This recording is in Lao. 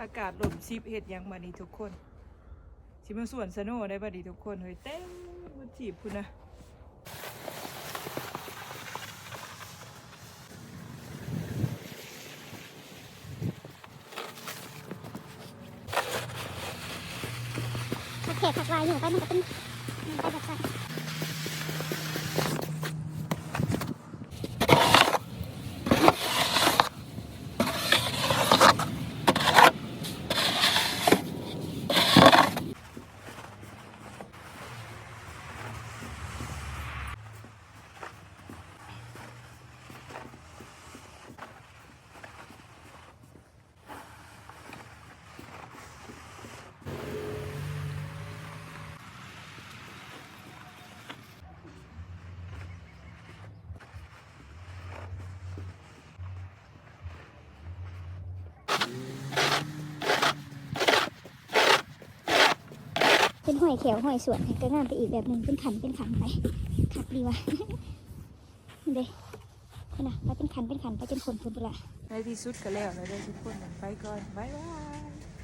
ອາກາດລົບສິບເຮັດຫຍັງບາດນີ້ທຸກຄົນ? ຊິມາສວນສະໂນໄດ້ບາດນີ້ທຸກຄົນເຮີ້ຍ ເຕັມໝົດຖີບພຸ້ນນະ. ຄັກແທ້ຄັກຫຼາຍ ຢູ່ໄປມັນກໍເປັນ ໄປແບບຊັ້ນ. ເປັນຫ້ວຍແຂ້ວຫ້ວຍສວນ ກໍງາມໄປອີກແບບໜຶ່ງ ເປັນຂັ້ນເປັນຂັ້ນໄປ ຄັກດີວ່າ ເດ້ ພຸ້ນນະ ໄປເປັນຂັ້ນເປັນຂັ້ນ ໄປຈົນພົ້ນພຸ້ນພຸ້ນລະ. ໃນທີ່ສຸດກໍແລ້ວແລ້ວເດີທຸກຄົນ ໄປກ່ອນ ບາຍບາຍ.